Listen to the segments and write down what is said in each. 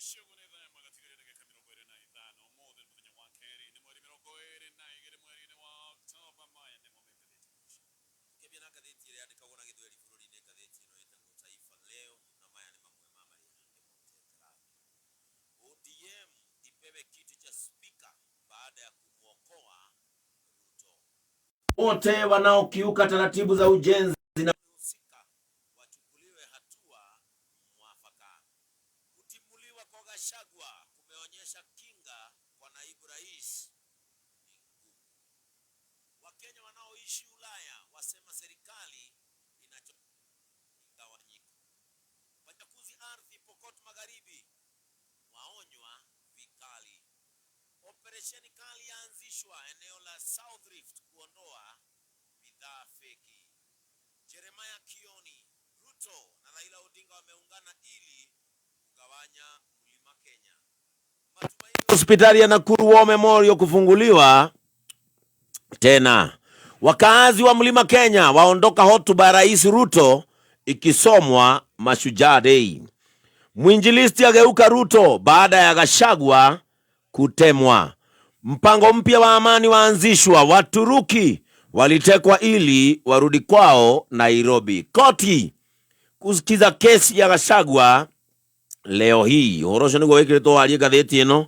Icio ũguo nĩ thaa ĩmwe gatigaire ndagĩka 25. Ũmũthĩ nĩ mũthenya wa kerĩ, nĩ mweri 22 mweri-inĩ wa Oktoba. Maya nĩmo me ngathĩti rũcinĩ. Ngĩambia na ngathĩti ĩrĩa yandĩkagwo na Gĩthweri bũrũri-inĩ, ngathĩti ĩno ĩtagwo Taifa Leo, na maya nĩ mamwe ma marĩa ĩmũrutĩte rangi. ODM ipewe kiti cha spika baada ya kumwokoa Ruto. Wote wanaokiuka taratibu za ujenzi na Husika wachukuliwe hatua mwafaka. Kutimuliwa kwa Gachagua kumeonyesha kinga kwa naibu rais ni ngumu. Wakenya wanaoishi Ulaya wasema serikali inachogawanyiko. Wanyakuzi ardhi Pokot Magharibi waonywa vikali. Operesheni kali yaanzishwa eneo la South Rift kuondoa bidhaa feki. Jeremiah Kioni, Ruto na Raila Odinga wameungana ili kugawanya mlima Kenya. Matumaini hospitali ya Nakuru War Memorial kufunguliwa tena. Wakaazi wa mlima Kenya waondoka hotuba ya Rais Ruto ikisomwa Mashujaa Day. Mwinjilisti ageuka Ruto baada ya Gachagua kutemwa. Mpango mpya wa amani waanzishwa. Waturuki walitekwa ili warudi kwao Nairobi. Koti kusikiza kesi ya Gachagua leo hii. Ũhoro ũcio nĩguo wĩkĩrĩtwo warie ngathĩti ĩno,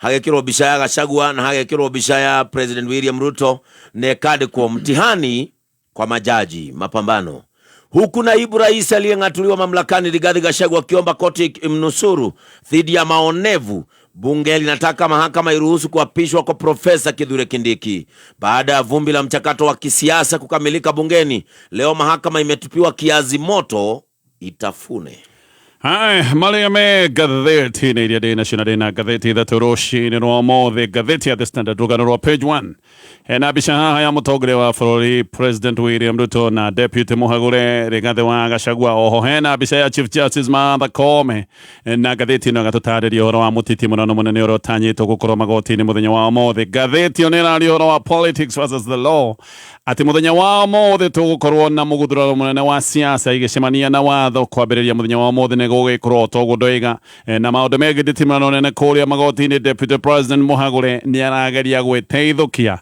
hagekĩrwo mbica ya Gachagua na hagekĩrwo mbica ya President William Ruto na ĩkandĩkwo mtihani kwa majaji mapambano, huku naibu rais aliyeng'atuliwa mamlakani Rigathi Gachagua akiomba koti imnusuru dhidi ya maonevu. Bunge linataka mahakama iruhusu kuapishwa kwa Profesa Kithure Kindiki baada ya vumbi la mchakato wa kisiasa kukamilika bungeni. Leo mahakama imetupiwa kiazi moto itafune. Haya, marĩa me ngathĩti-inĩ iria ndĩ nacio na ndĩ na ngathĩti ithatũ rũcinĩ rwa ũmũthĩ. Ngathĩti ya The Standard, rũgano rwa page 1, hena mbica haha ya mũtongoria wa bũrũri President William Ruto na Deputy mũhagũre Rigathĩ wa Gachagua. Oho hena mbica ya Chief Justice Martha Koome, na ngathĩti ĩno ĩgatũtarĩria ũhoro wa mũtitimũrano mũnene ũrĩa ũtanyĩtwo gũkorwo magoti-inĩ mũthenya wa ũmũthĩ. Ngathĩti ĩyo nĩ ĩraria ũhoro wa politics versus the law, atĩ mũthenya wa ũmũthĩ tũgũkorwo na mũguthũrano mũnene wa siasa igĩcemania na watho. Kwambĩrĩria mũthenya wa ũmũthĩ nĩ gũgĩkorwo toguo ndoiga na maũndũ megiĩ nditimũrano nene kũrĩa magoti-inĩ. Deputy President mũhagũre nĩ arageria gwĩteithũkia,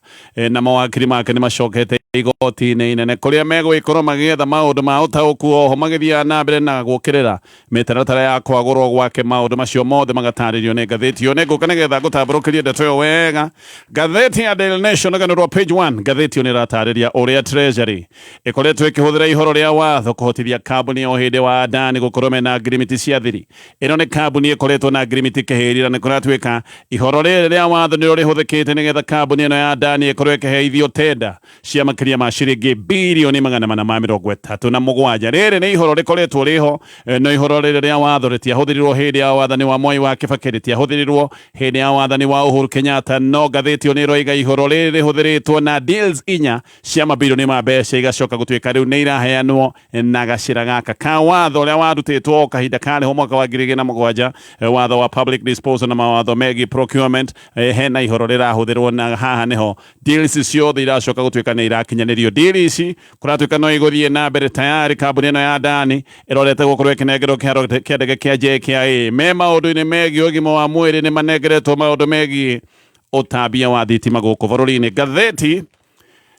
na mawakiri make nĩ macokete igoti-inĩ inene kũrĩa megũgĩkorwo magĩetha maũndũ ma ũtaũku, oho magĩthiaga na mbere na gũkĩrĩra mĩtaratara ya kwagũrwo gwake. Maũndũ macio mothe magatarĩrio nĩ ngathĩti ĩyo. Nĩ ngũka nĩgetha ngũtambũrũkĩrie ndeto ĩyo wega. Ngathĩti ya Daily Nation, rũgano rwa page 1, ngathĩti ĩyo nĩ ĩratarĩria ũrĩa Treasury ĩkoretwo ĩkĩhũthĩra ihoro rĩa watho kũhotithia kambuni ya ũhĩndĩ wa Adani gũkorwo mena ngirimiti cia thiri. Ĩno nĩ kambuni ĩkoretwo na ngirimiti kĩhĩri, na nĩ kũratuĩka ihoro rĩrĩ rĩa watho nĩrĩo rĩhũthĩkĩte nĩgetha kambuni ĩno ya Adani ĩkorwo ĩkĩheithio tenda cia makĩria ma ciringi birioni 437. Rĩrĩ nĩ ihoro rĩkoretwo rĩho, no ihoro rĩrĩ rĩa watho rĩtiahũthĩrirwo hĩndĩ ya wathani wa Mwai wa Kibaki, rĩtiahũthĩrirwo hĩndĩ ya wathani wa Uhuru Kenyatta, no ngathĩti ĩyo nĩ ĩroiga ihoro rĩrĩ rĩhũthĩrĩtwo na deals inya cia mabirioni ma mbeca igacoka gũtuĩka rĩu nĩ iraheanwo na gacĩra gaka ka watho ũrĩa warutĩtwo o kahinda karĩho mwaka wa 2007, watho wa public disposal na mawatho megiĩ procurement. Hena ihoro rĩrahũthĩrwo na haha nĩho deals ciothe iracoka gũtuĩka nĩ irakinyanĩrio. Deal ici kũratuĩka no igũthiĩ na mbere. Tayari kambuni ĩno ya Adani ĩrorete gũkorwo ĩkĩnengerwo kĩharo kĩa ndege kĩa JKIA. Me maũndũ-inĩ megiĩ ũgima wa mwĩrĩ, nĩ manengeretwo maũndũ megiĩ ũtambia wa thitima gũkũ bũrũri-inĩ. Ngathĩti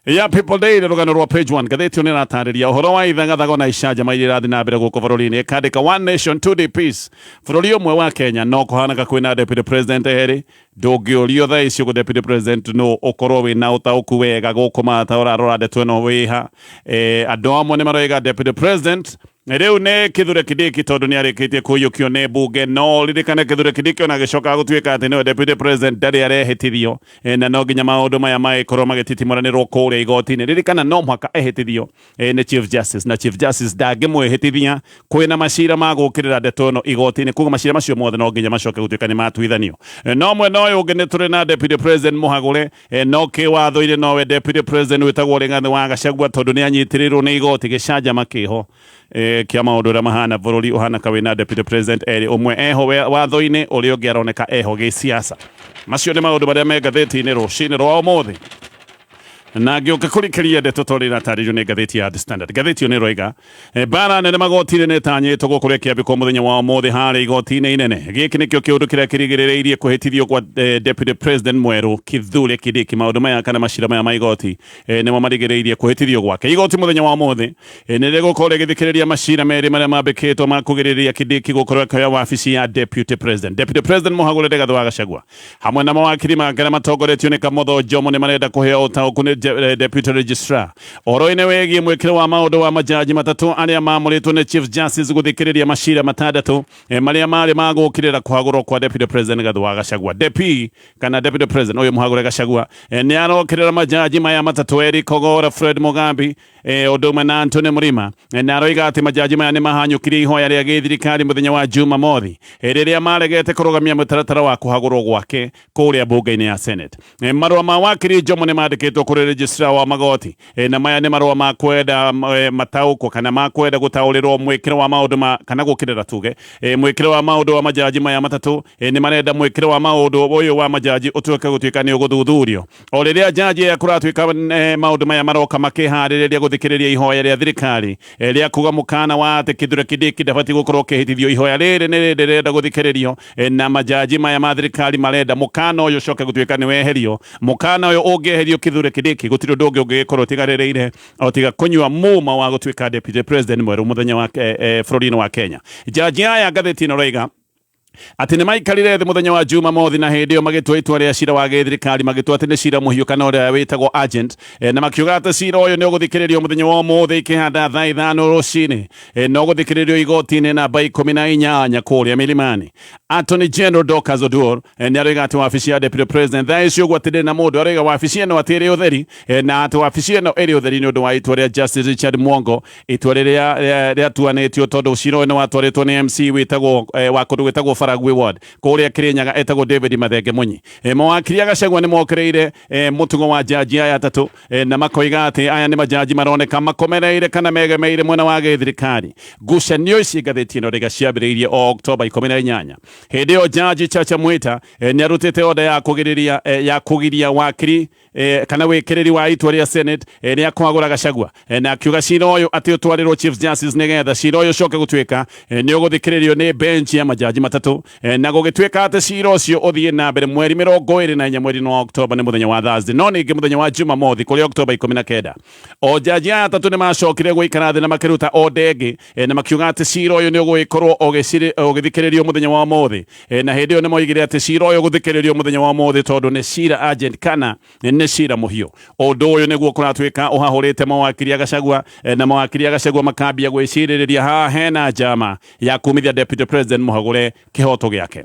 ya People Daily, rũgano rwa page 1, ngathĩti ĩyo nĩ ĩratarĩria ũhoro wa ithagathago na icanjama iria irathiĩ na mbere gũkũ bũrũri-inĩ. Ĩkandĩka "One nation, two DPs", bũrũri ũmwe wa Kenya no kũhanaka kwĩna deputy president erĩ. Ndũngĩũrio thaa ici ũguo deputy president no ũkorwo wĩna ũtaũku wega gũkũ mata ũrarora ndeto ĩno wĩha. Andũ amwe nĩ maroiga deputy president rĩu nĩ Kithure Kindiki tondũ nĩ arĩkĩtie kũiyũkio nĩ mbunge. No ririkane Kithure Kindiki ona agĩcoka gũtuĩka atĩ nĩwe deputy president, ndarĩ arehĩtithio, na no nginya maũndũ maya magĩkorwo magĩtitimũranĩrwo kũrĩa igoti-inĩ. Ririkana no mũhaka ehĩtithio nĩ Chief Justice, na Chief Justice ndangĩmwĩhĩtithia kwĩna macira ma gũkĩrĩra ndeto ĩno igoti-inĩ. Koguo macira macio mothe no nginya macoke gũtuĩka nĩ matuithanio. No mwena ũyũ ũngĩ nĩ tũrĩ na deputy president mũhagũre, no kĩwatho-inĩ nowe deputy president wĩtagwo Rigathĩ wa Gachagua tondũ nĩ anyitĩrĩirwo nĩ igoti. Gĩcanjama kĩho kĩa maũndũ ũrĩa mahana, bũrũri ũhana ka wĩna deputy president erĩ, ũmwe eho watho-inĩ, ũrĩa ũngĩ aroneka eho gĩsiasa. Macio nĩ maũndũ marĩa me ngathĩti-inĩ rũcinĩ rwa ũmũthĩ. Na ngĩũka kũrikĩria ndeto ta ũrĩa iratarĩrio nĩ ngathĩti ya The Standard. Ngathĩti ĩyo nĩ ĩroiga mbara nene magoti-inĩ nĩ ĩtanyĩtwo gũkorwo ĩkĩambĩkwo mũthenya wa ũmũthĩ harĩa igoti-inĩ inene. Gĩkĩ nĩkĩo kĩũndũ kĩrĩa kĩrigĩrĩrĩirie kũhĩtithio kwa Deputy President mwerũ Kithure Kindiki. Maũndũ maya kana macira maya ma igoti nĩmo marigĩrĩirie kũhĩtithio gwake. Igoti mũthenya wa ũmũthĩ nĩ rĩgũkorwo rĩgĩthikĩrĩria macira merĩ marĩa mambĩkĩtwo ma kũgirĩrĩria Kindiki gũkorwo akĩoya wabici ya Deputy President. Deputy President Mũhagũre Rigathĩ wa Gachagua hamwe na mawakiri make arĩa matongoretio nĩ Kamotho Njomo nĩ marenda kũheo ũtaũku nĩ Deputy Registrar ũhoro-inĩ wĩgiĩ mwĩkĩre wa maũndũ wa majaji matatũ arĩa maamũrĩtwo nĩ Chief Justice gũthikĩrĩria macira matandatũ marĩa marĩ ma gũũkĩrĩra kũhagũrwo kwa Deputy President Rigathĩ wa Gachagua. Depi kana Deputy President ũyũ mũhagũre Gachagua nĩ arokĩrĩra majaji maya matatũ Eric Ogora, Fred Mugambi ũndũ ũmwe na Anthony Mrima na aroiga atĩ majaji maya nĩ mahanyũkirie ihoya rĩa gĩthirikari mũthenya wa Jumamothi rĩrĩa maregete kũrũgamia mũtaratara wa kũhagũrwo gwake kũrĩa mbunge-inĩ ya Senate. Marũa ma wakiri Njomo nĩ mandĩkĩtwo kũrĩ registrar wa magoti na maya nĩ marũa ma kwenda mataũkwo kana ma kwenda gũtaũrĩrwo mwĩkĩre wa maũndũ ma kana gũkĩrĩra tuge mwĩkĩre wa maũndũ wa majaji maya matatũ. Nĩ marenda mwĩkĩre wa maũndũ ũyũ wa majaji ũtuĩke gũtuĩka nĩ ũgũthuthurio o rĩrĩa jaji aya kũratuĩka maũndũ maya maroka makĩharĩrĩria gũthikĩrĩria ihoya rĩa thirikari rĩa kuga mũkana wa atĩ Kithure Kindiki ndabatiĩ gũkorwo ũkĩhĩtithio. Ihoya rĩrĩ nĩ rĩndĩ rĩrenda gũthikĩrĩrio na majaji maya ma thirikari marenda mũkana ũyũ ũcoke gũtuĩka nĩ weherio. Mũkana ũyũ ũngĩeherio Kithure Kindiki gũtirĩ ũndũ ũngĩ ũngĩgĩkorwo ũtigarĩrĩire o tiga kũnyua muma wa gũtuĩka deputy president mwerũ mũthenya wa bũrũri-inĩ wa Kenya. Jaji aya ngathĩti ĩno ĩroiga atĩ nĩ maikarire thĩ mũthenya wa Jumamothi na hĩndĩ ĩyo magĩtua itua rĩa cira wa gĩthirikari, magĩtua atĩ nĩ cira mũhiũ kana ũrĩa wĩtagwo urgent, na makiuga atĩ cira ũyũ nĩ ũgũthikĩrĩrio mũthenya wa ũmũthĩ ikĩhanda thaa 5 rũcinĩ, na ũgũthikĩrĩrio igoti-inĩ namba 18 kũrĩa Milimani. Attorney General Dorcas Oduor nĩ aroiga atĩ wabici ya Deputy President thaa ici ũguo atĩ ndĩrĩ na mũndũ, aroiga wabici ĩno atĩ ĩrĩ ũtheri, na atĩ wabici ĩno ĩrĩ ũtheri nĩ ũndũ wa itua rĩa Justice Richard Mwongo, itua rĩrĩa rĩatuanĩtio tondũ cira ũyũ nĩ watwarĩtwo nĩ MC wĩtagwo wa kũndũ gwĩtagwo Faragwe Ward kũrĩa Kĩrĩnyaga etagwo David Mathenge Munyi. Mawakiri a Gachagua nĩ mokĩrĩire mũtugo wa jaji aya atatũ, na makoiga atĩ aya nĩ majaji maroneka makomereire kana megemeire mwena wa gĩthirikari. Ngucanio ici ngathĩti ĩno rĩga ciambĩrĩirie o Oktoba 18. Hĩndĩ ĩyo jaji Chacha Mwita nĩ arutĩte order ya kũgirĩrĩria ya kũgiria wakiri kana wĩkĩrĩri wa itua rĩa Senate rĩa kũhagũra Gachagua, na akiuga cira ũyũ atĩ ũtwarĩrwo Chief Justice nĩgetha cira ũyũ ũcoke gũtuĩka nĩ ũgũthikĩrĩrio nĩ bench ya majaji matatũ, na gũgĩtuĩka atĩ cira ũcio ũthiĩ na mbere mweri 24 mweri wa Oktoba nĩ mũthenya wa Thursday, no ningĩ mũthenya wa Jumamothi kũrĩ Oktoba 19 o jaji aya atatũ nĩ macokire gũikara thĩ na makĩruta order ĩngĩ, na makiuga atĩ cira ũyũ nĩ ũgũgĩkorwo ũgĩthikĩrĩrio mũthenya wa ũmũthĩ, na hĩndĩ ĩyo nĩ moigire atĩ cira ũyũ ũgũthikĩrĩrio mũthenya wa ũmũthĩ tondũ nĩ cira urgent kana nĩ cira mũhiũ. Ũndũ ũyũ nĩguo kũratuĩka ũhahũrĩte mawakiri a Gachagua, na mawakiri a Gachagua makambia gwĩcirĩrĩria haha hena njama ya kumithia Deputy President mũhagũre kĩhoto gĩake.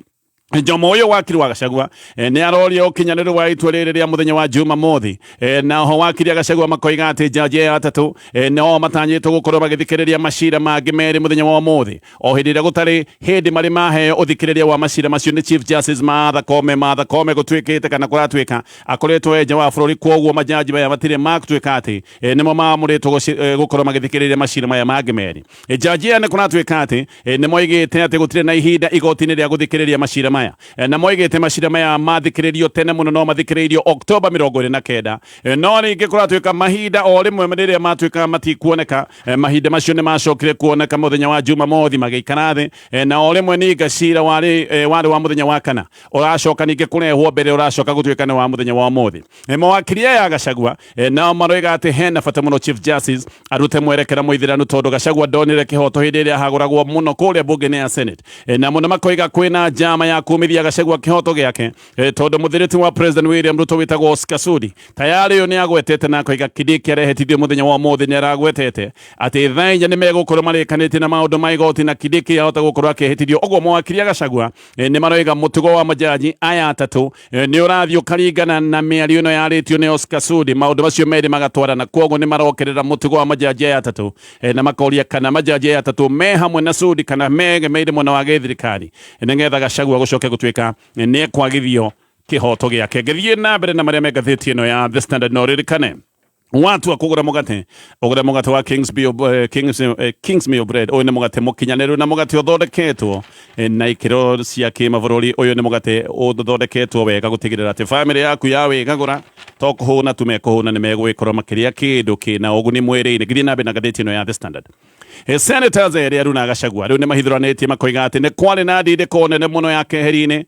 Njomo ũyũ wakiri wa Gachagua nĩ aroria ũkinyanĩru wa itua rĩrĩ rĩa mũthenya wa Jumamothi, na oho wakiri a Gachagua makoiga atĩ jaji aya atatũ nĩo matanyĩtwo gũkorwo magĩthikĩrĩria macira mangĩ merĩ mũthenya wa ũmũthĩ, o hĩndĩ ĩrĩa gũtarĩ hĩndĩ marĩ maheo ũthikĩrĩria wa macira macio nĩ Chief Justice Martha Koome. Martha Koome gũtuĩkĩte kana kũratuĩka akoretwo e nja wa bũrũri, kwoguo majaji maya matirĩ matuĩka atĩ nĩmo maamũrĩtwo gũkorwo magĩthikĩrĩria macira maya mangĩ merĩ. Jaji aya nĩ kũratuĩka atĩ nĩ moigĩte atĩ gũtirĩ na ihinda igoti-inĩ rĩa gũthikĩrĩria macira maya, na moigĩte macira maya mathikĩrĩrio tene mũno no mathikĩrĩirio Oktoba 29, no rĩngĩ kũratuĩka mahinda o rĩmwe rĩrĩa matuĩka matikuoneka, mahinda macio nĩ macokire kuoneka mũthenya wa Jumamothi magĩikara thĩ, na o rĩmwe ninga cira warĩ wa mũthenya wa kana ũracoka ningĩ kũrehwo mbere, ũracoka gũtuĩka nĩ wa mũthenya wa ũmũthĩ. Mawakiri aya Gachagua nao maroiga atĩ hena bata mũno Chief Justice arute mwerekera mũithĩranu tondũ Gachagua ndonire kĩhoto hĩndĩ ĩrĩa ahagũragwo mũno kũrĩa mbunge-inĩ ya Senate, na mũno makoiga kwĩna njama ya kumithia Gachagua kĩhoto gĩake, tondũ mũthiriti wa President William Ruto wĩtagwo Oscar Sudi tayari ũyũ nĩ agwetete na akoiga Kindiki arehĩtithio mũthenya wa ũmũthĩ nĩ aragwetete atĩ thaa 4 nĩ megũkorwo marĩkanĩtie na maũndũ ma igoti na Kindiki ahota gũkorwo akĩhĩtithio. Ũguo mawakiri a Gachagua nĩ maroiga mũtugo wa majaji aya atatũ nĩ ũrathiĩ ũkaringana na mĩario ĩno yarĩtio nĩ Oscar Sudi, maũndũ macio merĩ magatwarana, kwoguo nĩ marokerera mũtugo wa majaji aya atatũ, na makoria kana majaji aya atatũ me hamwe na Sudi kana megemeire mwena wa gĩthirikari nĩgetha Gachagua gũcoke gũtuĩka nĩ ekwagithio kĩhoto gĩake. Ngĩthiĩ na mbere na marĩa me ngathĩti ĩno ya The Standard, no ririkane watua kũgũra mũgate, ũgũre mũgate wa Kingsmill bread. Ũyũ nĩ mũgate mũkinyanĩru na mũgate ũthondeketwo na ikĩro cia kĩmabũrũri. Ũyũ nĩ mũgate ũthondeketwo wega gũtigĩrĩra atĩ bamĩrĩ yaku ya wĩgagũra To kũhũna tu mekũhũna, nĩ megũgĩkorwo makĩrĩa kĩndũ kĩna ũguni mwĩrĩ-inĩ. Ngithiĩ na mbere na ngathĩti ĩno ya The Standard. Senators erĩ Aruna Gachagua rĩu nĩ mahithũranĩtie makoiga atĩ nĩ kwarĩ na ndindĩko nene mũno ya keheri-inĩ,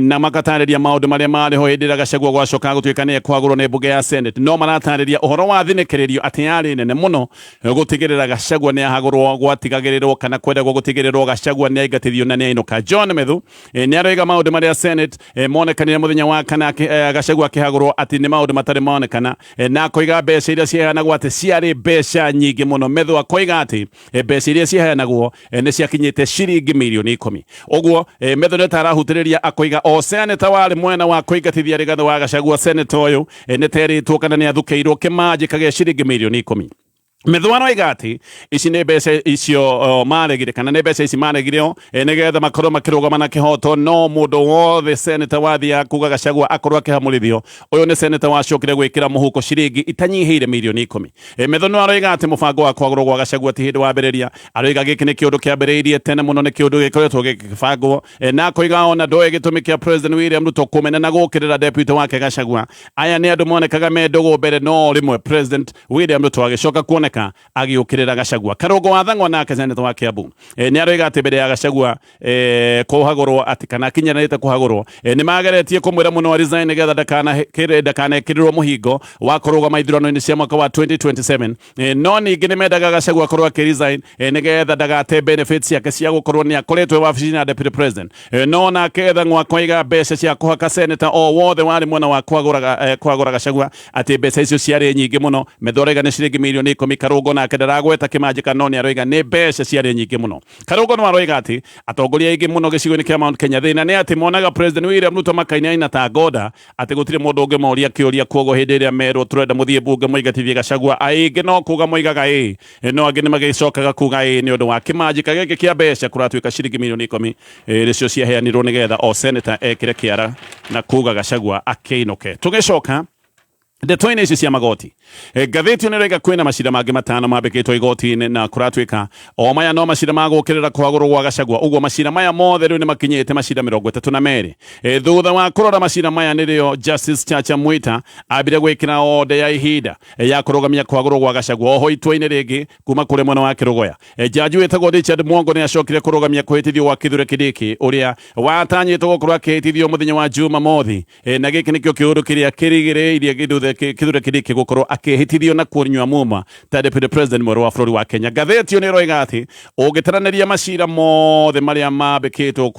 na makatarĩria maũndũ marĩa marĩ ho hĩndĩ ĩrĩa Gachagua gwacoka gũtuĩka nĩ ekwagũrwo nĩ mbunge ya Senate. No maratarĩria ũhoro wa thinĩkĩrĩrio atĩ yarĩ nene mũno gũtigĩrĩra Gachagua nĩ ahagũrwo, gwatigagĩrĩrwo kana kwendagwo gũtigĩrĩrwo Gachagua nĩ aingatithio na nĩ ainũka. John Methu nĩ aroiga maũndũ marĩa Senate monekanire mũthenya wa kana Gachagua akĩhagũrwo atĩ nĩ maũndũ matarĩ monekana, na akoiga mbeca iria ciheanagwo atĩ ciarĩ mbeca nyingĩ mũno. Methu akoiga atĩ mbeca iria ciheanagwo nĩ ciakinyĩte ciringi mirioni 10. Ũguo Methu nĩ tarahutĩrĩria akoiga o seneta warĩ mwena wa kũingatithia Rigathĩ wa Gachagua, seneta ũyũ nĩ terĩtwo kana nĩ athukĩirwo kĩmanjĩka gĩa ciringi mirioni 10. Methu aroiga atĩ ici nĩ mbeca icio maregire kana nĩ mbeca ici maregire o nĩgetha makorwo makĩrũgama na kĩhoto. No mũndũ wothe seneta wathiaga kuga Gachagua akorwo akĩhamũrithio, ũyũ nĩ seneta wacokire gwĩkĩra mũhuko ciringi itanyihĩire mirioni 10. Methu no aroiga atĩ mũbango wa kwagũrwo gwa Gachagua ti hĩndĩ wambĩrĩria. Aroiga gĩkĩ nĩ kĩũndũ kĩambĩrĩirie tene mũno, nĩ kĩũndũ gĩkoretwo gĩgĩbangwo, na akoiga ona ndoĩ gĩtũmi kĩa President William Ruto kũmena na gũkĩrĩra deputy wake Gachagua. Aya nĩ andũ monekaga me ndũgũ mbere, no rĩmwe President William Ruto agĩcoka kuoneka agĩũkĩrĩra Gachagua. Karũngo wa Thang'wa nake seneta wa Kiambu nĩ aroiga atĩ mbere ya Gachagua kũhagũrwo atĩ kana akinyanĩrĩte kũhagũrwo, nĩ mageretie kũmwĩra mũno resign nĩgetha ndakanekĩrĩrwo mũhingo wa kũrũgama ithurano-inĩ cia mwaka wa 2027. No ningĩ nĩ mendaga Gachagua akorwo akĩ resign nĩgetha ndagate benefits ciake cia gũkorwo nĩ akoretwo wabici ya deputy president. No nake Thang'wa akoiga mbeca cia kũhaka seneta o wothe warĩ mwena wa kwagũra Gachagua atĩ mbeca icio ciarĩ nyingĩ mũno. Methu aroiga nĩ ciringi mirioni 10. Karũngo nake ndaragweta kĩmanjĩka, no nĩ aroiga nĩ mbeca ciarĩ nyingĩ mũno. Karũngo no aroiga atĩ atongoria aingĩ mũno gĩcigo-inĩ kĩa Mount Kenya thĩna nĩ atĩ monaga President William Ruto makainaina ta ngoda atĩ gũtirĩ mũndũ ũngĩmoria kĩũria. Kuoguo hĩndĩ ĩrĩa merwo tũrenda mũthiĩ mbunge mũingatithie Gachagua, aingĩ no kuga moigaga ĩĩ, no angĩ nĩ magĩcokaga kuga ĩĩ nĩ ũndũ wa kĩmanjĩka gĩkĩ kĩa mbeca kũratuĩka ciringi mirioni 10 nĩcio ciaheanirwo nĩgetha o seneta ekĩre kĩara na kuga Gachagua akĩinũke. Tũgĩcoka ndeto-inĩ ici cia magoti, ngathĩti ĩno ĩroiga kwĩna macira mangĩ 5 mambĩkĩtwo igoti-inĩ, na kũratuĩka o maya no macira ma gũkĩrĩra kũhagũrwo gwa Gachagua. Ũguo macira maya mothe rĩu nĩ makinyĩte macira 32. Thutha wa kũrora macira maya nĩrĩo Justice Chacha Mwita ambire gwĩkĩra ode ya ihinda ya kũrũgamia kũhagũrwo gwa Gachagua. Oho itua-inĩ rĩngĩ kuma kũrĩ mwena wa Kĩrũgoya, jaji wĩtagwo Richard Mwongo nĩ acokire kũrũgamia kũhĩtithio gwa Kithure Kindiki ũrĩa watanyĩtwo gũkorwo akĩhĩtithio mũthenya wa Jumamothi. Na gĩkĩ nĩkĩo kĩũndũ kĩrĩa kĩrigĩrĩirie Kithure Kindiki gũkorwo akĩhĩtithio na kũnyua muma ta deputy president mwerũ wa bũrũri wa Kenya. Ngathĩti ĩyo nĩ ĩroiga atĩ ũngĩtaranĩria macira mothe marĩa mambĩkĩtwo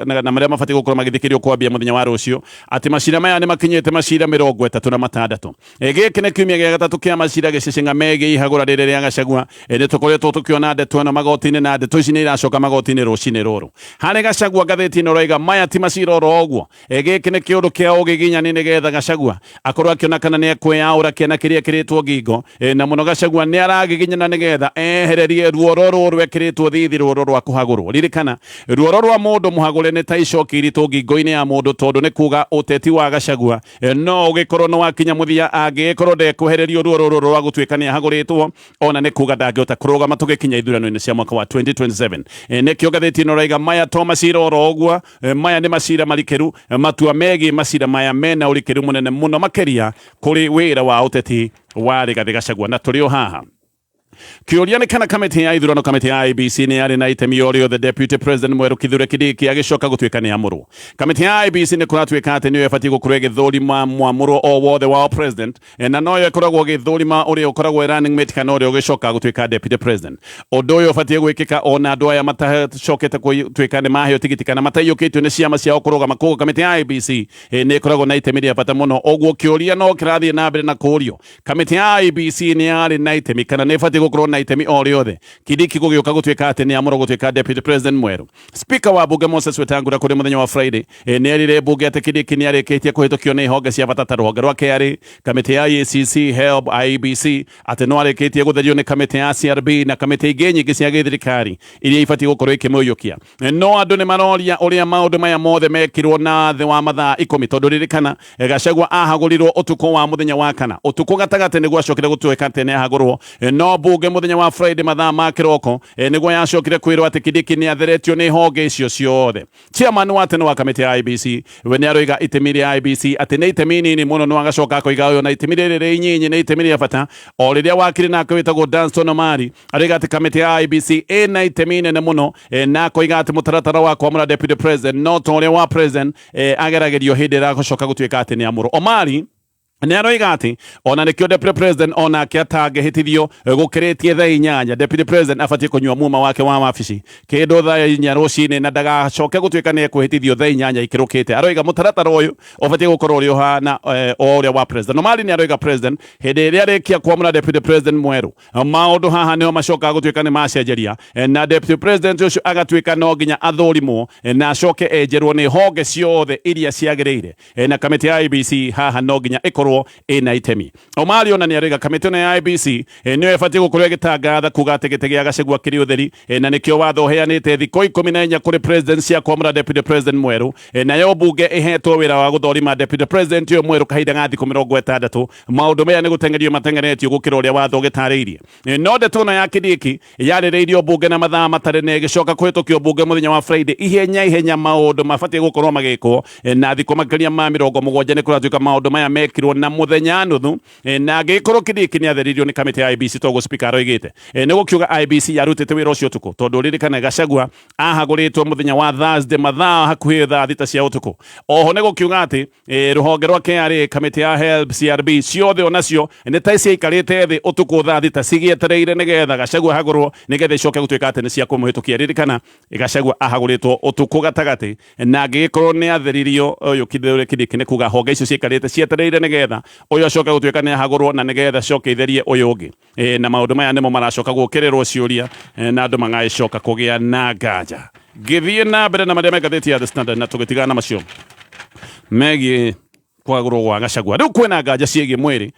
na marĩa mabatiĩ gũkorwo magĩthikĩrĩrio kwambia mũthenya wa rũciũ, atĩ macira maya nĩ makinyĩte macira 36. Gĩkĩ nĩ kiumia gĩa gatatũ kĩa macira gĩcĩcĩng'a megiĩ ihagũra rĩrĩ rĩa Gachagua. Nĩ tũkoretwo tũkĩona ndeto ĩno magoti-inĩ, na ndeto ici nĩ iracoka magoti-inĩ rũcinĩ rũrũ. Harĩ Gachagua, ngathĩti ĩno ĩroiga maya ti macira oro ũguo. Gĩkĩ nĩ kĩũndũ kĩa ũgiginyani nĩgetha Gachagua akorwo akĩona kana nĩ ekwĩyaũra kĩana kĩrĩa kĩrĩtwo ngingo. Na mũno Gachagua nĩ aragiginyana nĩgetha ehererie ruoro rũrũ rwekĩrĩtwo thithi, ruoro rwa kũhagũrwo. Ririkana, ruoro rwa mũndũ mũhagũre nĩ ta icoki iritũ ngingo-inĩ ya mũndũ, tondũ nĩ kuga ũteti wa Gachagua no ũgĩkorwo nĩ wakinya mũthia angĩgĩkorwo ndekwehererio ruoro rũrũ rwa gũtuĩka nĩ ahagũrĩtwo, ona nĩ kuga ndangĩhota kũrũgama tũgĩkinya ithurano-inĩ cia mwaka wa 2027. Nĩkĩo ngathĩti ĩno ĩraiga maya to macira oro ũguo, maya nĩ macira marikĩru, matua megiĩ macira maya mena ũrikĩru mũnene mũno makĩria kũrĩ wĩra wa ũteti wa Rigathĩ Gachagua. Na tũrĩ o haha, kĩũria nĩ kana kamĩtĩ ya ithurano, kamĩtĩ ya IEBC nĩ yarĩ na itemi o rĩothe deputy president mwerũ Kithure Kindiki agĩcoka gũtuĩka nĩ amũrwo. Kamĩtĩ ya IEBC nĩ kũratuĩka atĩ nĩyo ĩbatiĩ gũkorwo ĩgĩthũrima mwamũrwo o wothe wa president, na noyo ĩkoragwo ĩgĩthũrima ũrĩa ũkoragwo running mate kana ũrĩa ũgĩcoka gũtuĩka deputy president. Ũndũ ũyũ ũbatiĩ gwĩkĩka ona andũ aya matacokete gũtuĩka nĩ maheo tigiti kana mataiyũkĩtio nĩ ciama ciao kũrũgama. Koguo kamĩtĩ ya IEBC nĩ ĩkoragwo na itemi rĩa bata mũno. Ũguo kĩũria no kĩrathiĩ na mbere na kũũrio, kamĩtĩ ya IEBC nĩ yarĩ na itemi kana nĩ ĩbatiĩ gũkorwo na itemi o rĩothe Kindiki gũgĩũka gũtuĩka atĩ nĩ amũrwo gũtuĩka deputy president mwerũ? Speaker wa bunge Moses Wetangula kũrĩ mũthenya wa Friday nĩ erire bunge atĩ Kindiki nĩ arĩkĩtie kũhĩtũkio nĩ honge cia bata ta rũhonge rwa KRA, kamĩtĩ ya EACC, HELB, IEBC, atĩ no arĩkĩtie gũtherio nĩ kamĩtĩ ya CRB na kamĩtĩ ingĩ nyingĩ cia gĩthirikari iria ibatiĩ gũkorwo ikĩmũiyũkia. No andũ nĩ maroria ũrĩa maũndũ maya mothe mekirwo na thĩ wa mathaa 10, tondũ ririkana Gachagua ahagũrirwo ũtukũ wa mũthenya wa kana, ũtukũ gatagatĩ nĩguo acokire gũtuĩka atĩ nĩ ahagũrwo. No bunge Bunge muthenya wa Friday mathaa ma kiroko, niguo yacokire kwirwo ati Kindiki ni atheretio ni honge icio ciothe. Chairman wa tene wa kamĩtĩ ya IEBC we nĩ aroiga itemi rĩa IEBC atĩ nĩ itemi nini mũno, no agacoka akoiga ũyũ na itemi rĩrĩ rĩ inyinyi nĩ itemi rĩa bata. O rĩrĩa wakiri nake wĩtagwo Danstan Omari aroiga atĩ kamĩtĩ ya IEBC ĩna itemi inene mũno, na akoiga atĩ mũtaratara wa kwamũra deputy president no ta ũrĩa wa president ageragĩrio hĩndĩ ĩrĩa agũcoka gũtuĩka atĩ nĩ amũrwo. Omari nĩ aroiga atĩ ona nĩkĩo deputy president onake atangĩhĩtithio gũkĩrĩtie thaa 8, deputy president abatiĩ kũnyua muma wake wa wabici kĩndũ thaa 4 rũcinĩ na ndagacoke gũtuĩka nĩ ekũhĩtithio thaa 8 ikĩrũkĩte. Aroiga mũtaratara ũyũ ũbatiĩ gũkorwo ũrĩ ũhana o ũrĩa wa president. Omari nĩ aroiga president hĩndĩ ĩrĩa arĩkia kwamũra deputy president mwerũ, maũndũ haha nĩho macokaga gũtuĩka nĩ macenjeria, na deputy president ũcio agatuĩka no nginya athũrimwo, na acoke enjerwo nĩ honge ciothe iria ciagĩrĩire, na kamĩtĩ ya IEBC haha no nginya ĩkorwo ĩna itemi. Omari ona nĩ aroiga kamĩtĩ ĩno ya IEBC nĩyo ĩbatiĩ gũkorwo ĩgĩtangatha kuga atĩ gĩtĩ gĩa Gachagua kĩrĩ ũtheri, na nĩkĩo watho ũheanĩte thikũ 14 kũrĩ president cia kwamũra deputy president mwerũ, nayo bunge ĩhetwo wĩra wa gũthũrima deputy president ũyũ mwerũ kahinda ga thikũ 60. Maũndũ maya nĩ gũteng'erio mateng'eretio gũkĩra ũrĩa watho ũgĩtarĩirie. No ndeto ĩno ya Kindiki yarĩrĩirio bunge na mathaa matarĩ na ĩgĩcoka kũhĩtũkio bunge mũthenya wa Friday ihenya ihenya. Maũndũ mabatiĩ gũkorwo magĩkwo na thikũ makĩria ma 70 nĩ kũratuĩka maũndũ maya mekirwo na mũthenya nuthu, na angĩgĩkorwo Kindiki nĩ atheririo nĩ kamĩtĩ ya IEBC toguo speaker aroigĩte, nĩ gũkiuga IEBC yarutĩte wĩra ũcio ũtukũ, tondũ ririkane Gachagua ahagũrĩtwo mũthenya wa Thursday mathaa hakuhĩ thaa 6 cia ũtukũ. Oho nĩ gũkiuga atĩ rũhonge rwa KRA, kamĩtĩ ya HELB, CRB ciothe onacio nĩ ta ciaikarĩte thĩ ũtukũ thaa 6 cigĩetereire nĩgetha Gachagua ahagũrwo, nĩgetha icoke gũtuĩka atĩ nĩ cia kũmũhĩtũkia. Ririkana Gachagua ahagũrĩtwo ũtukũ gatagatĩ, na angĩgĩkorwo nĩ atheririo ũyũ Kithure Kindiki, nĩ kuga honge icio ciaikarĩte cietereire nĩgetha ũyũ acoke gũtuĩka nĩ ahagũrwo na nĩgetha acoke itherie ũyũ ũngĩ. Na maũndũ maya nĩmo maracoka gũkĩrĩrwo ciũria, na andũ magagĩcoka kũgĩa na nganja. Ngĩthiĩ na mbere na marĩa me ngathĩti ya The Standard, na tũgĩtigana na macio megiĩ kwagũrwo gwa Gachagua, rĩu kwĩna nganja ciĩgiĩ mwĩrĩ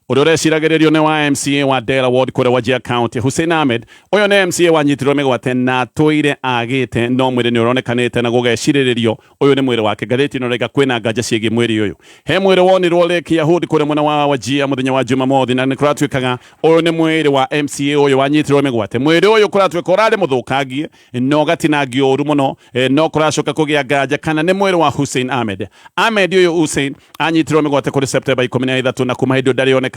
ũrĩa ũreciragĩrĩrio nĩ wa MCA wa Dela Ward kũrĩa Wajir County, Hussein Ahmed. Ũyũ nĩ MCA wanyitirwo mĩgwate na atũire agĩte, no mwĩrĩ nĩ ũronekanĩte na gũgecirĩrĩrio ũyũ nĩ mwĩrĩ wake. Ngathĩti ĩno ĩroiga kwĩna nganja ciĩgiĩ mwĩrĩ ũyũ. He mwĩrĩ wonirwo Lake Yahud kũrĩa mwena wa Wajir mũthenya wa Jumamothi, na nĩ kũratuĩkaga ũyũ nĩ mwĩrĩ wa MCA ũyũ wanyitirwo mĩgwate. Mwĩrĩ ũyũ kũratuĩka ũrarĩ mũthũkangie na ũgatinangio ũru mũno, no kũracoka kũgĩa nganja kana nĩ mwĩrĩ wa Hussein Ahmed. Ahmed ũyũ Hussein anyitirwo mĩgwate kũrĩ September 13, na kuma hĩndĩ ĩyo ndarĩ onekana,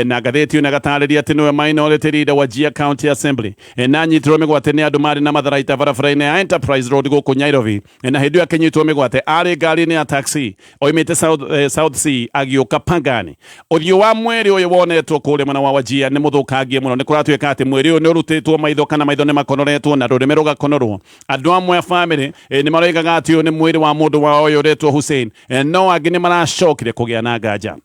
na ngathĩti ĩyo ĩgatarĩria atĩ nĩwe minority leader wa Wajir County Assembly, na anyitirwo mĩgwate nĩ andũ marĩ na matharaita barabara-inĩ ya Enterprise Road gũkũ Nairobi, na hĩndĩ ĩyo akĩnyitwo mĩgwate arĩ ngari-inĩ ya taxi oimĩte South C agĩũka Pangani. Ũthiũ wa mwĩrĩ ũyũ wonetwo kũrĩa mwena wa Wajir nĩ mũthũkangie mũno. Nĩ kũratuĩka atĩ mwĩrĩ ũyũ nĩ ũrutĩtwo maitho kana maitho nĩ makonoretwo na rũrĩmĩ rũgakonorwo. Andũ amwe a famĩlĩ nĩ maroigaga atĩ ũyũ nĩ mwĩrĩ wa mũndũ wao ũyũ ũretwo Hussein, no angĩ nĩ maracokire kũgĩa na nganja.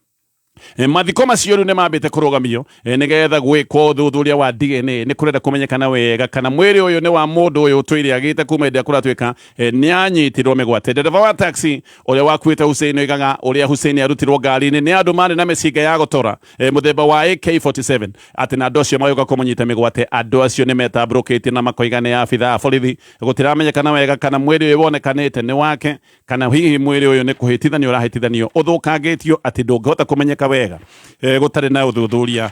Mathiko macio rĩu nĩ mambĩte kũrũgamio, nĩgetha gwĩkwo ũthuthuria wa DNA. Nĩ kũrenda kũmenyekana wega kana mwĩrĩ ũyũ nĩ wa mũndũ ũyũ ũtũire agĩte kuma hĩndĩ ĩrĩa kũratuĩka nĩ anyitirwo mĩgwate. Ndereba wa taxi ũrĩa wakuĩte Hussein oigaga ũrĩa Hussein arutirwo ngari-inĩ nĩ andũ marĩ na mĩcinga ya gũtora, mũthemba wa AK47, atĩ na andũ acio magĩũka kũmũnyita mĩgwate, andũ acio nĩ metambũrũkĩtie na makoiga nĩ abithaa a borithi. Gũtiramenyekana wega kana mwĩrĩ ũyũ wonekanĩte nĩ wake kana hihi mwĩrĩ ũyũ nĩ kũhĩtithanio ũrahĩtithanio, ũthũkangĩtio atĩ ndũngĩhota kũmenyeka wega, gũtarĩ na ũthuthuria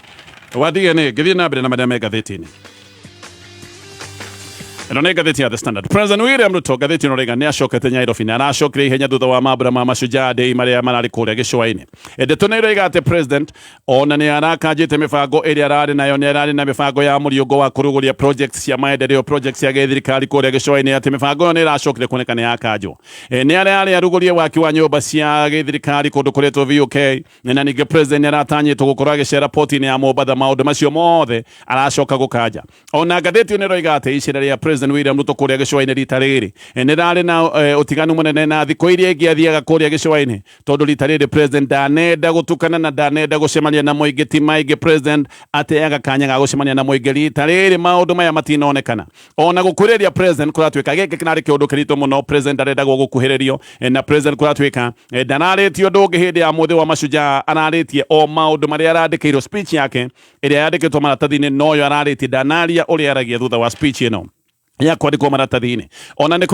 wa DNA. Ngĩthiĩ na mbere na marĩa me ngathĩti-inĩ ĩno, nĩ ngathĩti ya The Standard. President William Ruto, ngathĩti ĩno rĩga nĩ acokete Nairobi na aracokire ihenya thutha wa mambura ma Mashujaa Day marĩa mararĩ kũrĩa gĩcũa-inĩ. Ndeto nĩ iroiga atĩ president ona nĩ arakanjĩte mĩbango ĩrĩa ararĩ nayo. Nĩ ararĩ na mĩbango ya mũriũngo wa kũrugũria projects cia maendeleo, projects cia gĩthirikari kũrĩa gĩcũa-inĩ, atĩ mĩbango ĩyo nĩ ĩracokire kuoneka nĩ yakanjwo. Nĩ arĩa arugũrie waki wa nyũmba cia gĩthirikari kũndũ kũretwo VOK, na ningĩ president nĩ aratanyĩtwo gũkorwo agĩcera poti-inĩ ya Mombatha. Maũndũ macio mothe aracoka gũkanja. Ona ngathĩti ĩyo nĩ ĩroiga atĩ icera rĩa President William Ruto kũrĩa gĩcũa-inĩ rita rĩrĩ nĩ rarĩ na ũtiganu mũnene na thikũ iria ingĩ athiaga kũrĩa gĩcũa-inĩ, tondũ rita rĩrĩ president ndanenda gũtukana na ndanenda gũcemania na mũingĩ. Ti maingĩ president ateaga kanya ga gũcemania na mũingĩ, rita rĩrĩ maũndũ maya matinonekana. Ona gũkuhĩrĩria president kũratuĩka gĩkĩ kĩrarĩ kĩũndũ kĩritũ mũno. President ndarendagwo gũkuhĩrĩrio, na president kũratuĩka ndararĩtie ũndũ ũngĩ hĩndĩ ya mũthĩ wa mashujaa, ararĩtie o maũndũ marĩa arandĩkĩirwo. Speech yake ĩrĩa yandĩkĩtwo maratathi-inĩ noyo ararĩtie, ndanaria ũrĩa aragia thutha wa speech ĩno. Ya kwandĩkwo maratathi-inĩ. Ona nĩ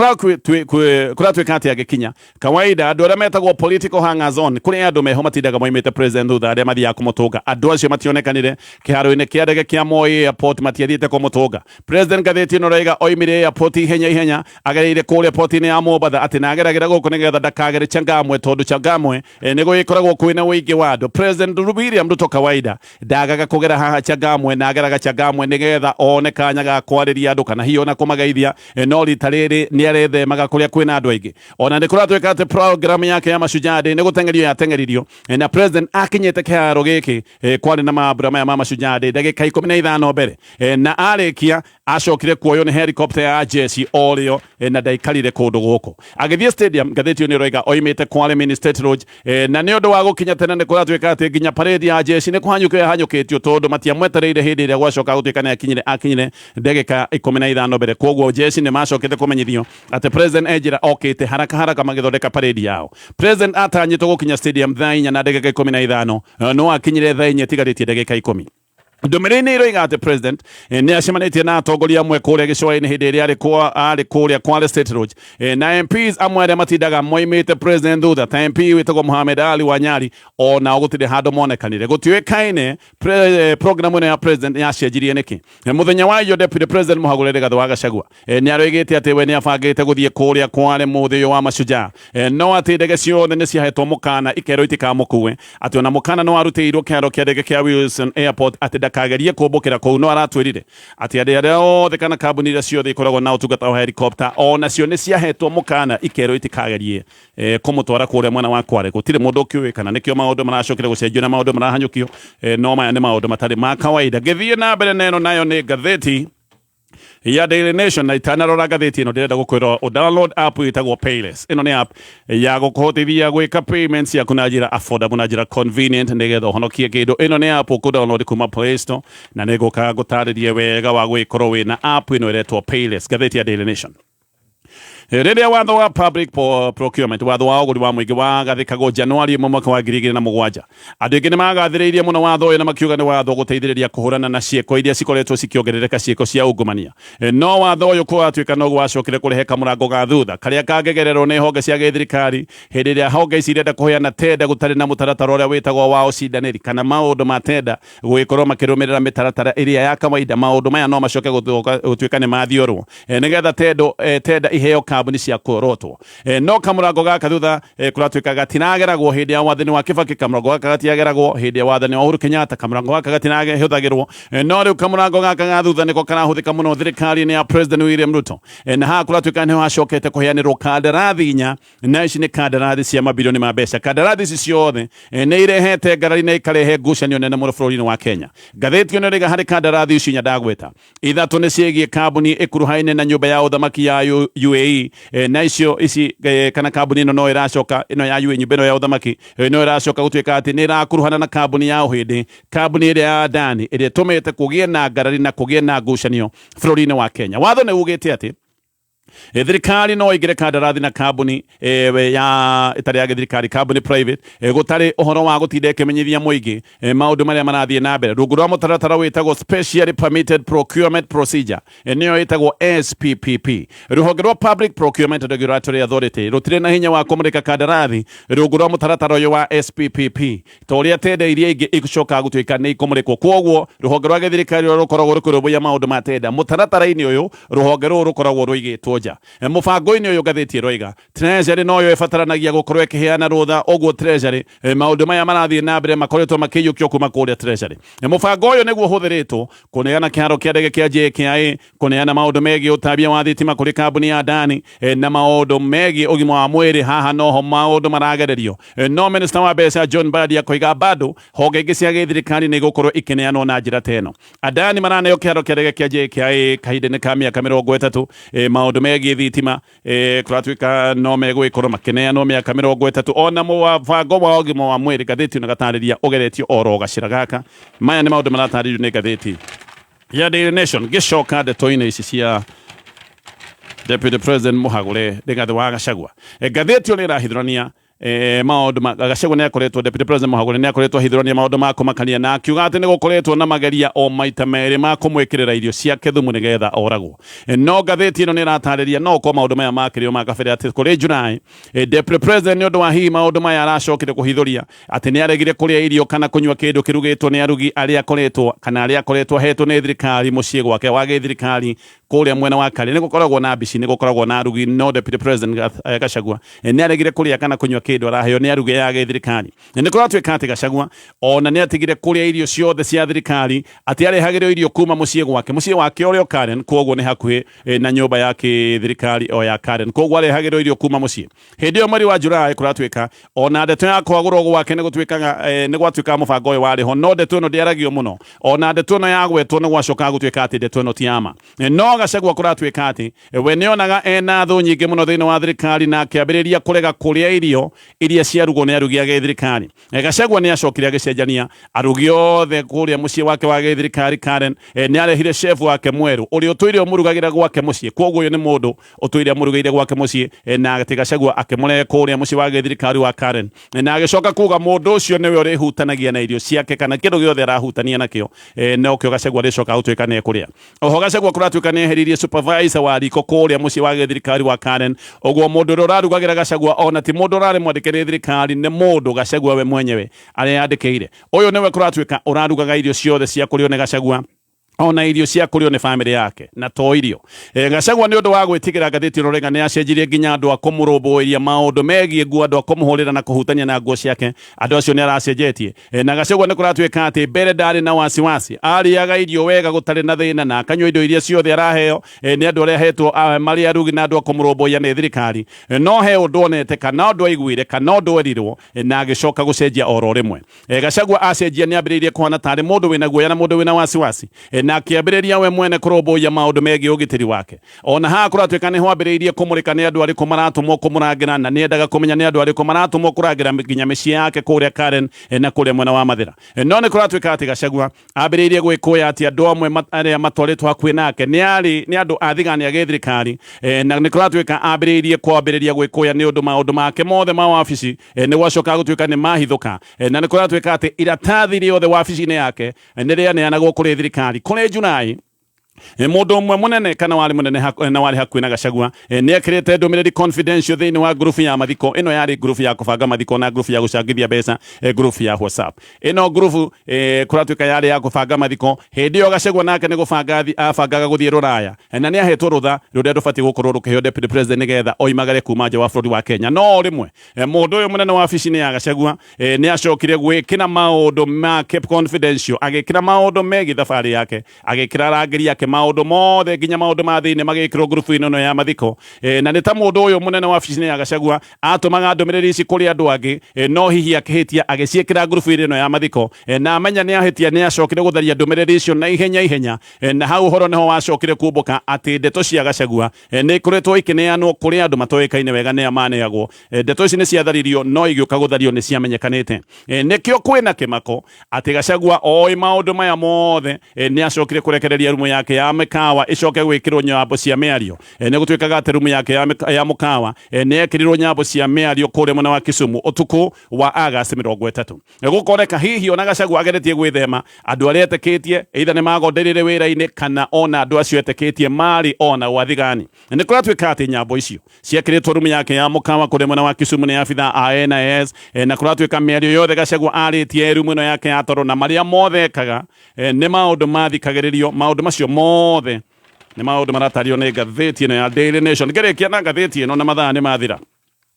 kũratuĩka atĩ agĩkinya kawaida andũ arĩa metagwo political hangers on, kũrĩ andũ meho matindaga moimĩte president thutha arĩa mathiaga kũmũtũnga. Andũ acio mationekanire kĩharo-inĩ kĩa ndege kĩa Moi Airport, matiathiĩte kũmũtũnga president. Ngathĩti ĩno raiga oimire airport ihenya ihenya agereire kũrĩa port-inĩ ya Mombatha, atĩ na ageragĩra gũkũ nĩgetha ndakagere Changamwe, tondũ Changamwe nĩ gũgĩkoragwo kwĩna ũingĩ wa andũ. President William Ruto kawaida ndagaga kũgera haha Changamwe, na ageraga Changamwe nĩgetha one kanya ga kwarĩria andũ kana hihi ona kũmageithia. No rita rĩrĩ nĩ arethemaga kũrĩa kwĩna andũ aingĩ. Ona nĩ kũratuĩka atĩ program yake ya Mashujaa Day nĩ gũteng'erio yateng'eririo, na president akinyĩte kĩharo gĩkĩ kwarĩ na mambura maya ma Mashujaa Day ndagĩka 15 mbere, na arĩkia acokire kuoywo nĩ helicopter ya jeshi o rĩo, na ndaikarire kũndũ gũkũ agĩthiĩ stadium. Ngathĩti ĩyo nĩ ĩroiga oimĩte Kwale Mini State Lodge, na nĩ ũndũ wa gũkinya tene nĩ kũratuĩka atĩ nginya parade ya jeshi nĩ kũhanyũkio yahanyũkĩtio, tondũ matiamwetereire hĩndĩ ĩrĩa gwacoka gũtuĩka nĩ akinyire ndagĩka 15 mbere. Koguo jeshi nĩ macokete kũmenyithio atĩ president e njĩra okĩte haraka haraka, magĩthondeka parade yao. President atanyĩtwo gũkinya stadium thaa 4 na ndagĩka 15, no akinyire thaa 4 ĩtigarĩtie ndagĩka 10. Ndũmĩrĩri-inĩ ĩroiga atĩ president nĩ acemanĩtie na atongoria amwe kũrĩa gĩcũa-inĩ hĩndĩ ĩrĩa arĩ kũrĩa Kwale State Lodge, na MPs amwe arĩa matindaga moimĩte president thutha, ta MP wĩtagwo Mohamed Ali wa Nyali, o nao gũtirĩ handũ monekanire. Gũtiũĩkaine program ĩno ya president yacenjirie nĩkĩ. Mũthenya wa iyo Deputy President Mũhagũre Rigathĩ wa Gachagua nĩ aroigĩte atĩ we nĩ abangĩte gũthiĩ kũrĩa Kwale mũthĩ ũyũ wa Mashujaa, no atĩ ndege ciothe nĩ ciahetwo mũkana ikerwo itikamũkue, atĩ ona mũkana nĩ warutĩirwo kĩharo kĩa ndege kĩa Wilson Airport atĩ ndakagerie kũmbũkĩra kũu. No aratwĩrire atĩ andũ arĩa othe kana kambuni iria ciothe ikoragwo na ũtungata wa helicopter o nacio nĩ ciahetwo mũkana ikerwo itikagerie kũmũtwara kũrĩa mwena wa Kwale. Gũtirĩ mũndũ ũkĩũĩ kana nĩkĩo maũndũ maracokire gũcenjio na maũndũ marahanyũkio, no maya nĩ maũndũ matarĩ ma kawaida. Ngĩthiĩ na mbere na ĩno nayo nĩ ngathĩti ya Daily Nation, na itanarora ngathĩti ĩno ndĩrenda gũkwĩra ũ download app ĩtagwo Payless. Ĩno nĩ app ya gũkũhotithia gwĩka payments ciaku na njĩra affordable, na njĩra convenient, nĩgetha ũhonokie kĩndũ. Ĩno nĩ app ũkũ download kuma Play Store, na nĩ ngũka ngũtarĩrie wega wa gwĩkorwo wĩna app ĩno ĩretwo Payless. Ngathĩti ya Daily Nation: Rĩrĩa watho wa public procurement, watho wa ũgũri wa mũingĩ, wagathĩkagwo Januari 1 mwaka wa 2007, andũ aingĩ nĩ magathĩrĩirie mũno watho ũyũ na makiuga nĩ watho gũteithĩrĩria kũhũrana na ciĩko iria cikoretwo cikĩongerereka, ciĩko cia ungumania. No watho ũyũ kũratuĩka noguo wacokire kũrehe kamũrango ga thutha karĩa kangĩgererwo nĩ honge cia gĩthirikari hĩndĩ ĩrĩa honge ici irenda kũheana tenda gũtarĩ na mũtaratara ũrĩa wĩtagwo wa ũcindanĩri, kana maũndũ ma tenda gũgĩkorwo makĩrũmĩrĩra mĩtaratara ĩrĩa ya kawaida. Maũndũ maya no macoke gũtuĩka nĩ mathiorwo nĩgetha tenda iheo kambuni cia kũrotwo. No kamũrango gaka thutha kũratuĩka gatirageragwo hĩndĩ ya wathani wa Kibaki, kamũrango gaka gatiageragwo hĩndĩ ya wathani wa Uhuru Kenyatta, kamũrango gaka gatirahũthagĩrwo. No rĩu kamũrango gaka ga thutha nĩko karahũthĩka mũno thirikari-inĩ ya President William Ruto. Na haha kũratuĩka nĩho hacokete kũheanĩrwo kandarathi inya, na ici nĩ kandarathi cia mabilioni ma mbeca. Kandarathi ici ciothe nĩ irehete ngarari na ikarehe ngucanio nene mũno bũrũri-inĩ wa Kenya. Ngathĩti ĩno ĩraiga harĩ kandarathi ici inya ndagweta, ithatũ nĩ ciĩgiĩ kambuni ĩkuruhaine na nyũmba ya ũthamaki ya UAE, na icio ici kana kambuni ĩno no ĩracoka, ĩno ya UAE, nyũmba ĩno ya ũthamaki no ĩracoka gũtuĩka atĩ nĩ ĩrakuruhana na kambuni ya Ũhĩndĩ, kambuni ĩrĩa ya Adani, ĩrĩa ĩtũmĩte kũgĩe na ngarari na kũgĩe na ngucanio bũrũri-inĩ wa Kenya. Watho nĩ ugĩte atĩ thirikari no ĩingĩre kandarathi na kambuni ya ĩtarĩ ya gĩthirikari, kambuni private, gũtarĩ ũhoro wa gũtinda ĩkĩmenyithia mũingĩ maũndũ marĩa marathiĩ na mbere rungu rwa mũtaratara wĩtagwo Specially Permitted Procurement Procedure, nĩyo ĩtagwo SPPP. Rũhonge rwa Public Procurement Regulatory Authority rũtirĩ na hinya wa kũmũrĩka kandarathi rungu rwa mũtaratara ũyũ wa SPPP ta ũrĩa tenda iria ingĩ icokaga gũtuĩka nĩ ikũmũrĩkwo. Kwoguo rũhonge rwa gĩthirikari rũrĩa rũkoragwo rũkĩrũmbũiya maũndũ ma tenda, mũtaratara-inĩ ũyũ rũhonge rũrũ rũkoragwo rũigĩtwo nja. Mũbango-inĩ ũyũ, ngathĩti ĩroiga, Treasury noyo ĩbataranagia gũkorwo ĩkĩheana rũtha. Ũguo Treasury, maũndũ maya marathiĩ na mbere makoretwo makĩiyũkio kuma kũrĩa Treasury. Mũbango ũyũ nĩguo ũhũthĩrĩtwo kũneana kĩharo kĩa ndege kĩa JKIA, kũneana maũndũ megiĩ ũtambia wa thitima kũrĩ kambuni ya Adani, na maũndũ megiĩ ũgima wa mwĩrĩ. Haha noho maũndũ maragererio. No minister wa mbeca John Mbadi akoiga bado honge ingĩ cia gĩthirikari nĩ igũkorwo ikĩneanwo na njĩra ta ĩno. Adani maraneo kĩharo kĩa ndege kĩa JKIA kahinda-inĩ ka mĩaka 30. Maũndũ megiĩ thitima kũratuĩka no megũgĩkorwo makĩneanwo mĩaka 30. Ona mũbango wa ũgima wa mwĩrĩ, ngathĩti ĩno gatarĩria ũgeretio oro gacĩra gaka. Maya nĩ maũndũ maratarĩrio nĩ ngathĩti ya Daily Nation. Ngĩcoka ndeto-inĩ ici cia Deputy President Mũhagũre Rigathĩ wa Gachagua, ngathĩti ĩyo nĩ ĩrahithũrania. Maũndũ ma Gachagua nĩ akoretwo, Deputy President Mũhagũre nĩ akoretwo ahithũrania maũndũ ma kũmakania na akiuga atĩ nĩ gũkoretwo na mageria o maita merĩ ma kũmwĩkĩrĩra irio ciake thumu nĩgetha oragwo. No ngathĩti ĩno nĩ ĩratarĩria no ũkorwo maũndũ maya makĩrĩ o ma kabere atĩ kũrĩ July, Deputy President nĩ ũndũ wa hihi maũndũ maya aracokire kũhithũria atĩ nĩ aregire kũrĩa irio kana kũnyua kĩndũ kĩrugĩtwo nĩ arugi arĩa akoretwo kana arĩa akoretwo ahetwo nĩ thirikari mũciĩ gwake wa gĩthirikari kũrĩa mwena wa Karen. Nĩ gũkoragwo na mbici, nĩ gũkoragwo na arugi, no Deputy President Gachagua nĩ aregire kũrĩa kana kũnyua kĩndũ araheo nĩ arugi ya gĩthirikari. Nĩ kũratuĩka atĩ Gachagua ona nĩ atigire kũrĩa irio ciothe cia thirikari, atĩ arehagĩrwo irio kuma mũciĩ gwake, mũciĩ wake ũrĩa o Karen, kwoguo nĩ hakuhĩ na nyũmba ya kĩthirikari o ya Karen, kwoguo arehagĩrwo irio kuma mũciĩ. Hĩndĩ ĩyo mweri wa Julai kũratuĩka ona ndeto ya kwagũrwo gwake nĩ gũtuĩkaga, nĩ gwatuĩkaga mũbango ũyũ warĩ ho, no ndeto ĩno ndĩaragio mũno. Ona ndeto ĩno yagwetwo nĩ gwacokaga gũtuĩka atĩ ndeto ĩno ti ya ma. No Gachagua kũratuĩka atĩ we nĩonaga ena thũ nyingĩ mũno thĩinĩ wa thirikari na akĩambĩrĩria kũrega kũrĩa irio iria ciarugwo nĩ arugi a gĩthirikari. Gachagua nĩ acokire agĩcenjania arugi othe kũrĩa mũciĩ wake wa gĩthirikari Karen. Nĩ arehire chef wake mwerũ ũrĩa ũtũire ũmũrugagĩra gwake mũciĩ, kwoguo ũyũ nĩ mũndũ ũtũire amũrugĩire gwake mũciĩ, na atĩ Gachagua akĩmũrehe kũrĩa mũciĩ wa gĩthirikari wa Karen, na agĩcoka kuga mũndũ ũcio nĩwe ũrĩhutanagia na irio ciake kana kĩndũ gĩothe arahutania nakĩo, nokĩo Gachagua arĩcoka gũtuĩka nĩ ekũrĩa. Oho Gachagua kũratuĩka nĩ eheririe supervisor wa riko kũrĩa mũciĩ wa gĩthirikari wa Karen, ũguo mũndũ ũrĩa ũrarugagĩra Gachagua ona ti mũndũ ũrarĩ mwandĩke nĩ thirikari, nĩ mũndũ Gachagua we mwenyewe areyandĩkĩire. Ũyũ nĩwe kũratuĩka ũrarugaga irio ciothe cia kũrĩo nĩ Gachagua, ona irio cia kũrĩo nĩ bamĩrĩ yake na to irio. Gachagua nĩ ũndũ wa gwĩtigĩra ngathĩti ĩno rĩga nĩ acenjirie nginya andũ a kũmũrũmbũĩria maũndũ megiĩ nguo, andũ a kũmũhũrĩra na kũhutania na nguo ciake, andũ acio nĩ aracenjetie. Na Gachagua nĩ kũratuĩka atĩ mbere ndarĩ na wasiwasi, arĩaga irio wega gũtarĩ na thĩna na akanyua indo iria ciothe araheo nĩ andũ arĩa ahetwo marĩ arugi na andũ a kũmũrũmbũiya nĩ thirikari. No he ũndũ onete kana ũndũ aiguire kana ũndũ erirwo na agĩcoka gũcenjia oro rĩmwe. Gachagua acenjia nĩ ambĩrĩirie kũhana tarĩ mũndũ wĩna guoya na mũndũ wĩna wasiwasi, na akĩambĩrĩria we mwene kũrũmbũiya maũndũ megiĩ ũgitĩri wake. Ona haha kũratuĩka nĩho ambĩrĩirie kũmũrĩka nĩ andũ arĩkũ maratũmwo kũmũrangĩra, na nĩendaga kũmenya nĩ andũ arĩkũ maratũmwo kũrangĩra nginya mĩciĩ yake kũrĩa Karen na kũrĩa mwena wa Mathĩra. No nĩ kũratuĩka atĩ Gachagua ambĩrĩirie gwĩkũya atĩ andũ amwe arĩa matwarĩtwo hakuhĩ nake nĩ arĩ nĩ andũ a thigani a gĩthirikari, na nĩ kũratuĩka ambĩrĩirie kwambĩrĩria gwĩkũya nĩ ũndũ maũndũ make mothe ma wabici nĩ gwacoka gũtuĩka nĩ mahithũka, na nĩ kũratuĩka atĩ iratathi rĩothe wabici-inĩ yake nĩ rĩaneanagwo kũrĩ thirikari. Kũrĩ Julai, mũndũ ũmwe mũnene kana warĩ mũnene na warĩ hakuhĩ na Gachagua nĩ ekĩrĩte ndũmĩrĩri confidential thĩinĩ wa ngurubu ya mathiko. Ĩno yarĩ ngurubu ya kũbanga mathiko na ngurubu ya gũcangithia mbeca, ngurubu ya WhatsApp. Ĩno ngurubu kũratuĩka yarĩ ya kũbanga mathiko. Hĩndĩ ĩyo Gachagua nake nĩ gũbanga abangaga gũthiĩ rũraya, na nĩ ahetwo rũtha rũrĩa rũbatiĩ gũkorwo rũkĩheo deputy president nĩgetha oimagare kuma nja wa bũrũri wa Kenya. No rĩmwe mũndũ ũyũ mũnene wabici-inĩ ya Gachagua nĩ acokire gwĩkĩra maũndũ make confidential, agĩkĩra maũndũ megiĩ thabarĩ yake, agĩkĩra arangĩri ake maũndũ mothe nginya maũndũ ma thĩinĩ magĩkĩrwo ngurubu-inĩ ĩno ya mathiko. Na nĩ ta mũndũ ũyũ mũnene wabici-inĩ ya Gachagua atũmaga ndũmĩrĩri ici kũrĩ andũ angĩ, no hihi akĩhĩtia agĩciĩkĩra ngurubu-inĩ ĩno ya mathiko, na amenya nĩ ahĩtia nĩ acokire gũtharia ndũmĩrĩri icio na ihenya ihenya, na hau ũhoro nĩho wacokire kumbũka atĩ ndeto cia Gachagua nĩ ikoretwo ikĩneanwo kũrĩ andũ matoĩkaine wega nĩa maneagwo. Ndeto ici nĩ ciatharirio no igĩũka gũthario nĩ ciamenyekanĩte. Nĩkĩo kwĩna kĩmako atĩ Gachagua oĩ maũndũ maya mothe nĩ acokire kũrekereria rumu yake ya mĩkawa ĩcoke gwĩkĩrwo nyambo cia mĩario. Nĩ gũtuĩkaga atĩ rumu yake ya mũkawa nĩ yekĩrirwo nyambo cia mĩario kũrĩa mwena wa Kisumu ũtukũ wa Agasti 30. Gũkoneka hihi ona Gachagua ageretie gwĩthema andũ arĩa etĩkĩtie either nĩ magondereire wĩra-inĩ kana ona andũ acio etĩkĩtie marĩ ona gwathigani. Nĩ kũratuĩka atĩ nyambo icio ciekĩrĩtwo rumu yake ya mũkawa kũrĩa mwena wa Kisumu nĩ abitha a NIS, na kũratuĩka mĩario yothe Gachagua arĩtie rumu ĩno yake ya toro na marĩa mothe ekaga, nĩ maũndũ mathikagĩrĩrio. Maũndũ macio mothe nĩ maũndũ maratario nĩ ngathĩti ĩno ya Daily Nation. Ngĩrĩkia na ngathĩti ĩno na mathaa nĩ mathira.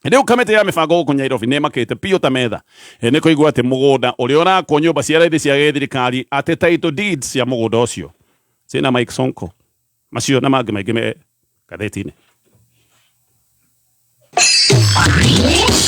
Rĩu kamĩtĩ ya mĩbango gũkũ Nairobi nĩ ĩmakĩte biũ ta metha, nĩ kũigua atĩ mũgũnda ũrĩa ũrakwo nyũmba cia raithi cia gĩthirikari atĩ title deeds cia mũgũnda ũcio ciĩna Mike Sonko. Macio na mangĩ maingĩ me ngathĩti-inĩ.